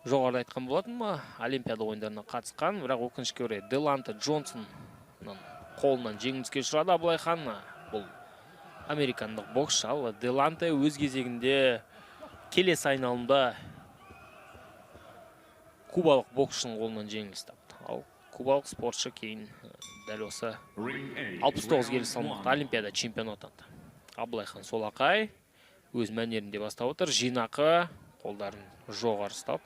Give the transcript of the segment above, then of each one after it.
Жоғарыда айтқан болатын ма, Олимпиада ойындарына қатысқан, бірақ өкінішке орай Деланте Джонсонның қолынан жеңіліске ұшырады Абылайхан. Бұл американдық боксшы, ал Деланте өз кезегінде келесі айналымда кубалық боксшының қолынан жеңіліс тапты. Ал кубалық спортшы кейін дәл осы 69 келі салмақта Олимпиада чемпионы атанды. Абылайхан солақай өз мәнерінде бастап отыр. Жинақы, қолдарын жоғары ұстап.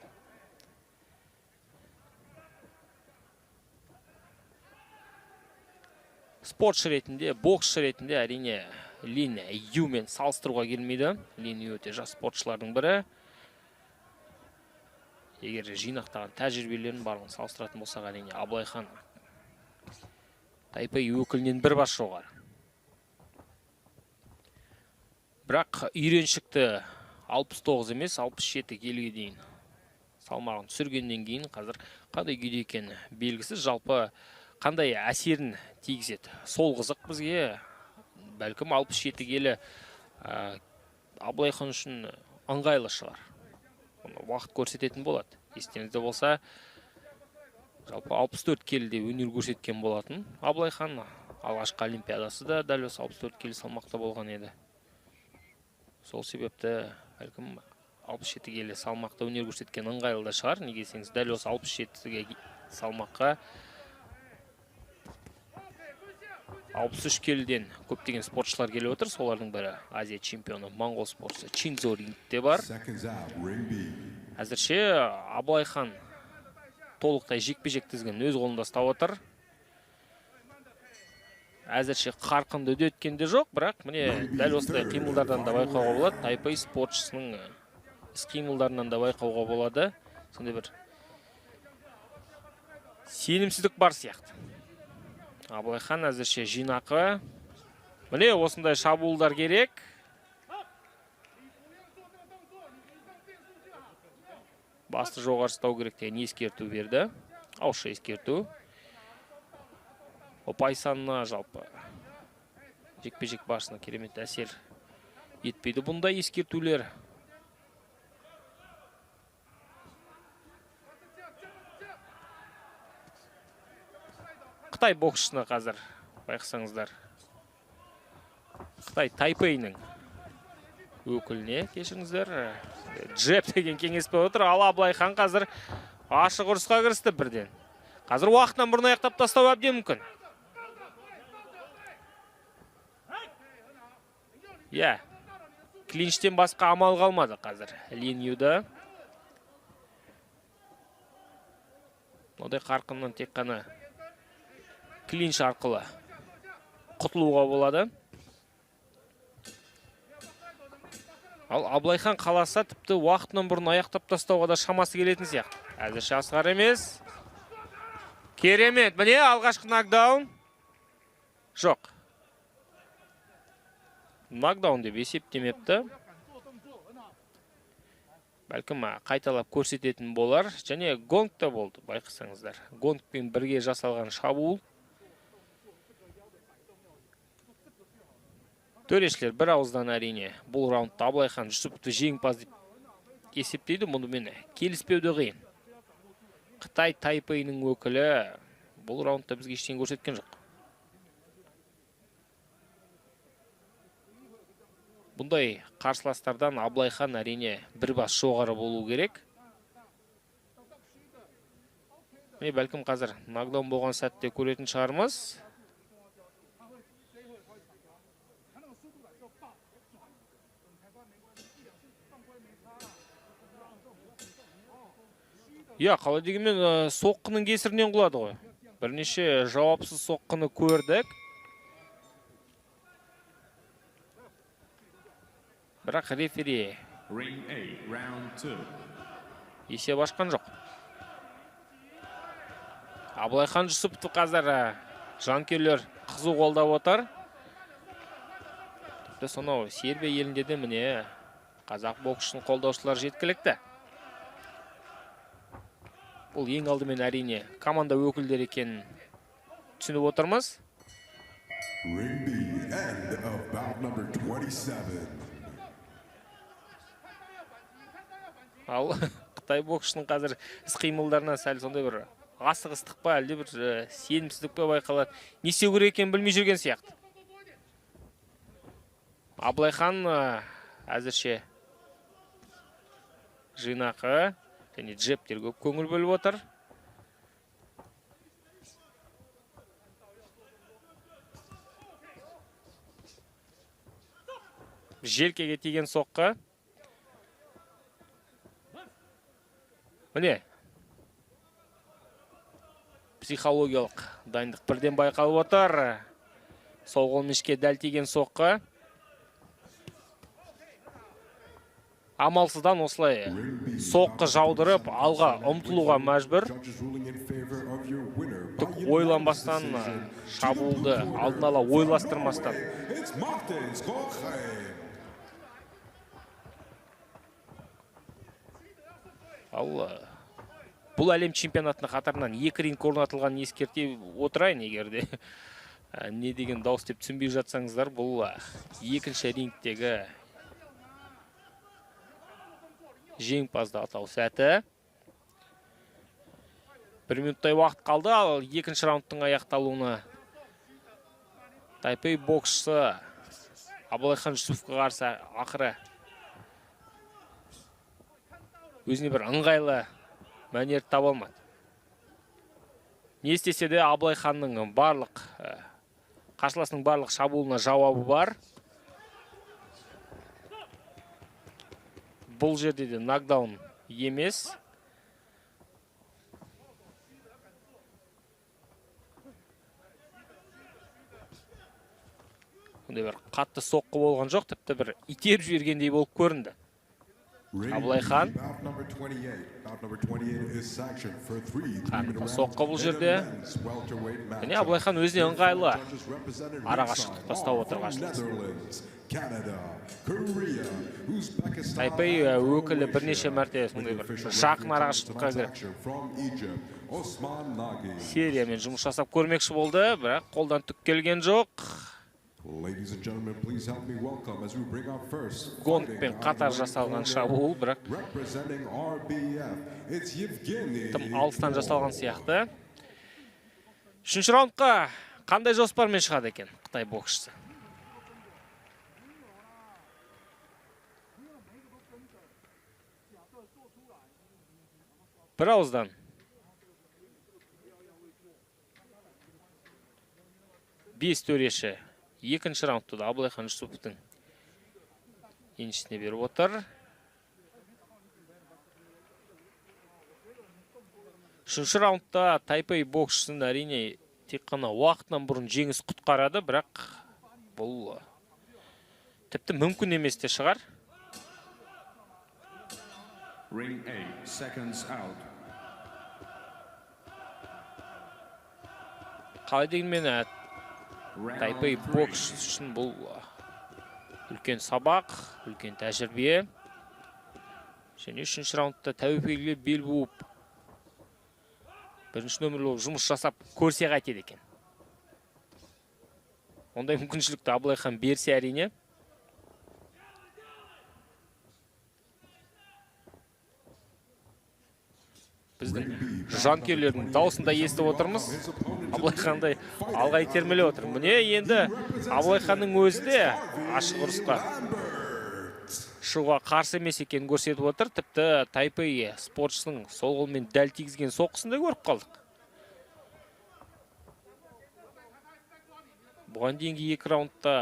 Спортшы ретінде, боксшы ретінде әрине Лин Юмен салыстыруға келмейді. Лин Ю өте жас спортшылардың бірі. Егер жинақтаған тәжірибелерін барлығын салыстыратын болсақ, әрине Абылайхан Тайпей өкілінен бір бас жоғары. Бірақ үйреншікті 69 емес, 67 келіге дейін салмағын түсіргеннен кейін қазір қандай күйде екені белгісіз. Жалпы қандай әсерін тигізеді, сол қызық бізге. Бәлкім 67 келі Абылайхан үшін ыңғайлы шығар. Оны уақыт көрсететін болады. Естеріңізде болса, жалпы 64 келіде өнер көрсеткен болатын Абылайхан. Алғашқы олимпиадасы да дәл осы 64 келі салмақта болған еді. Сол себепті бәлкім 67 келі салмақта өнер көрсеткен ыңғайлы да шығар. Неге десеңіз, дәл осы 67 салмаққа 63 келіден көптеген спортшылар келіп отыр. Солардың бірі Азия чемпионы моңғол спортшысы Чинзо Ринг те бар. Әзірше Абылайхан толықтай жекпе-жек тізгінін өз қолында ұстап отыр. Әзірше қарқынды үдеткен де жоқ, бірақ міне дәл осындай қимылдардан да байқауға болады. Тайпей спортшысының іс қимылдарынан да байқауға болады. Сондай бір сенімсіздік бар сияқты. Абылайхан әзірше жинақы. Міне осындай шабуылдар керек. Басты жоғары ұстау керек деген ескерту берді. Ауызша ескерту. Ұпай санына жалпы жекпе-жек барысына керемет әсер етпейді бұндай ескертулер. Қытай боксшысына қазір байқасаңыздар, Қытай Тайпейінің өкіліне, кешіріңіздер, джеб деген кеңес беріп отыр. Ал Абылайхан қазір ашық ұрысқа кірісті бірден. Қазір уақытынан бұрын аяқтап тастау әбден мүмкін. Иә, клинчтен басқа амал қалмады қазір Лин Юда. Мынадай қарқыннан тек қана клинч арқылы құтылуға болады. Ал Абылайхан қаласа тіпті уақытынан бұрын аяқтап тастауға да шамасы келетін сияқты. Әзірше асығар емес. Керемет. Міне алғашқы нокдаун. Жоқ. Нокдаун деп есептемепті. Бәлкім қайталап көрсететін болар. Және гонг та болды, байқасаңыздар. Гонгпен бірге жасалған шабуыл. Төрешілер бір ауыздан әрине бұл раундта Абылайхан Жүсіповті жеңімпаз деп есептейді. Мұнымен келіспеу де қиын. Қытай Тайпейінің өкілі бұл раундта бізге ештеңе көрсеткен жоқ. Бұндай қарсыластардан Абылайхан әрине бір бас жоғары болу керек. Міне бәлкім қазір нокдаун болған сәтте көретін шығармыз. Иә, қалай дегенмен, соққының кесірінен құлады ғой. Бірнеше жауапсыз соққыны көрдік. Бірақ рефери есеп ашқан жоқ. Абылайхан Жүсіповті қазір жанкүйерлер қызу қолдап отыр. Тіпті сонау Сербия елінде де міне қазақ боксшысын қолдаушылар жеткілікті. Бұл ең алдымен әрине команда өкілдері екенін түсініп отырмыз. Ring B, end of bout number 27. Ал Қытай боксшысының қазір іс қимылдарынан сәл сондай бір асығыстық па, әлде бір сенімсіздік пе байқалады. Не істеу керек екенін білмей жүрген сияқты. Абылайхан әзірше жинақы және джебтер көп көңіл бөліп отыр. Желкеге тиген соққы. Міне, психологиялық дайындық бірден байқалып отыр. Сол қолмен ішке дәл тиген соққы. Амалсыздан осылай соққы жаудырып, алға ұмтылуға мәжбүр. Түк ойланбастан, шабуылды алдын ала ойластырмастан. Ал бұл әлем чемпионатының қатарынан екі ринг орнатылғанын ескерте отырайын, егер де не деген дауыс деп түсінбей жатсаңыздар, бұл екінші рингтегі жеңімпазды атау сәті. Бір минуттай уақыт қалды, ал екінші раундтың аяқталуына Тайпей боксшысы Абылайхан Жүсіповке қарсы ақыры өзіне бір ыңғайлы мәнер таба алмады. Не істесе де Абылайханның барлық, қарсыласының барлық шабуылына жауабы бар. Бұл жерде де нокдаун емес. Ондай бір қатты соққы болған жоқ, тіпті бір итеріп жібергендей болып көрінді. Абылайхан. Қатты соққы бұл жерде. Және Абылайхан өзіне ыңғайлы ара қашықтықта ұстап отыр қарсыласын. Тайпей өкілі бірнеше мәрте сондай бір жақын ара қашықтыққа кіріп сериямен жұмыс жасап көрмекші болды, бірақ қолдан түк келген жоқ. Гонгпен қатар жасалған шабуыл, бірақ тым алыстан жасалған сияқты. Үшінші раундқа қандай жоспармен шығады екен Қытай боксшысы? Бір ауыздан 5 төреші екінші раундта да Абылайхан Жүсіповтің еншісіне беріп отыр. Үшінші раундта Тайпей боксшысын әрине тек қана уақытынан бұрын жеңіс құтқарады, бірақ бұл тіпті мүмкін емес те шығар. Ring A, seconds out. Қалай дегенмен, Тайпей боксшысы үшін бұл үлкен сабақ, үлкен тәжірибе. Және үшінші раундта тәуекелге бел буып, бірінші нөмірлі болып жұмыс жасап көрсе қайтеді екен. Ондай мүмкіншілікті Абылайхан берсе әрине. Біздің жанкүйерлердің дауысын да естіп отырмыз. Абылайхандай алға итермелеп отыр. Міне енді Абылайханның өзі де ашық ұрысқа шығуға қарсы емес екенін көрсетіп отыр. Тіпті Тайпей спортшысының сол қолмен дәл тигізген соққысын да көріп қалдық. Бұған дейінгі екі раундта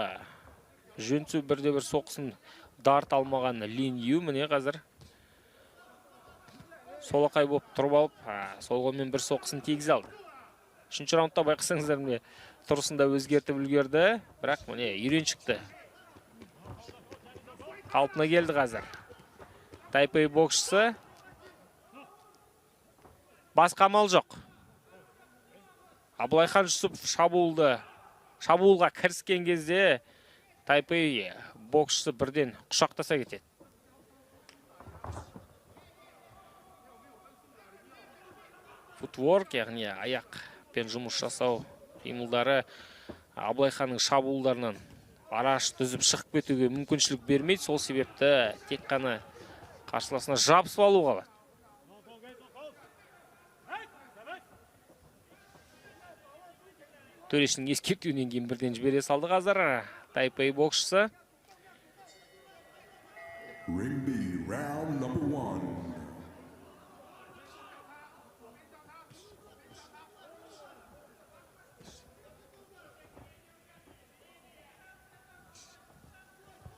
жөн түзу бірде-бір соққысын дарта алмаған Лин Ю міне қазір солақай болып тұрып алып, сол қолмен бір соққысын тигізе алды. Үшінші раундта байқасаңыздар, міне тұрысын да өзгертіп үлгерді, бірақ міне үйреншікті қалпына келді қазір. Тайпей боксшысы, басқа амал жоқ. Абылайхан Жүсіпов шабуылға кіріскен кезде Тайпей боксшысы бірден құшақтаса кетеді. Футворк, яғни аяқпен жұмыс жасау қимылдары Абылайханның шабуылдарынан араш түзіп шығып кетуге мүмкіншілік бермейді. Сол себепті тек қана қарсыласына жабысып алу қалады. Төрешінің ескертуінен кейін бірден жібере салды қазір Тайпей боксшысы. Ring B, round number one.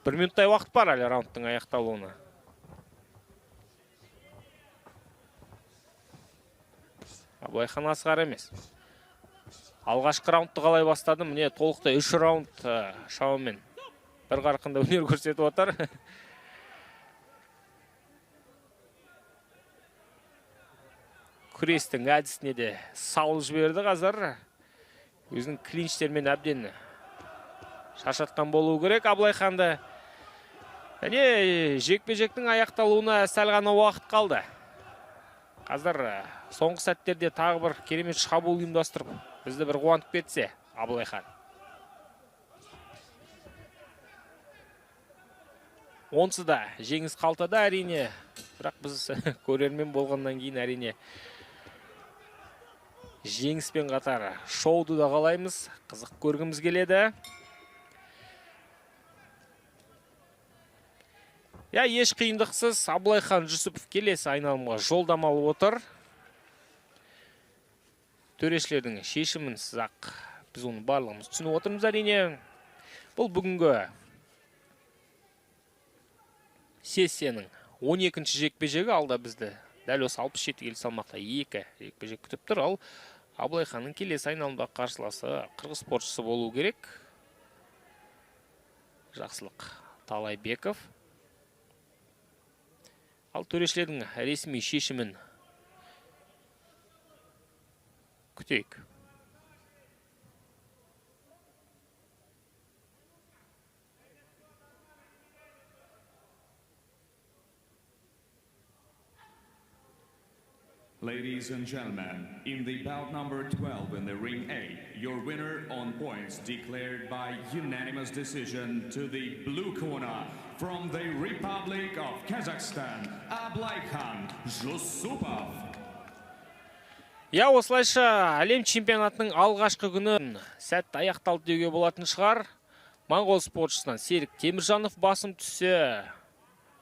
Бір минуттай уақыт бар әлі раундтың аяқталуына. Абылайхан асығар емес. Алғашқы раундты қалай бастады? Міне, толықтай үш раунд шамамен бір қарқында өнер көрсетіп отыр. Күрестің әдісіне де салып жіберді қазір. Өзінің клинчтермен әбден шаршатқан болуы керек Абылайханды. Және жекпе-жектің аяқталуына сәл ғана уақыт қалды. Қазір соңғы сәттерде тағы бір керемет шабуыл ұйымдастырып, бізді бір қуантып кетсе Абылайхан. Онсыз да жеңіс қалтада әрине, бірақ біз көрермен болғаннан кейін әрине жеңіспен қатар шоуды да қалаймыз, қызық көргіміз келеді. Я, еш қиындықсыз Абылайхан Жүсіпов келесі айналымға жолдама алып отыр. Төрешілердің шешімінсіз ақ біз оны барлығымыз түсініп отырмыз әрине. Бұл бүгінгі сессияның 12-ші жекпе-жегі. Алда бізді дәл осы 67 келі салмақта екі жекпе-жек күтіп тұр. Ал Абылайханның келесі айналымдағы қарсыласы қырғыз спортшысы болу керек. Жақсылық Талайбеков. Ал төрешілердің ресми шешімін күтейік. Ladies and gentlemen, in the bout number 12 in the ring A, your winner on points declared by unanimous decision to the blue corner from the Republic of Kazakhstan, Ablaikhan Zhussupov. Я, осылайша әлем чемпионатының алғашқы күні сәтті аяқталды деуге болатын шығар. Моңғол спортшысынан Серік Теміржанов басым түссе,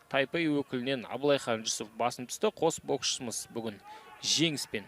Тайпей өкілінен Абылайхан Жүсіпов басым түсті. Қос боксшымыз бүгін жеңіспен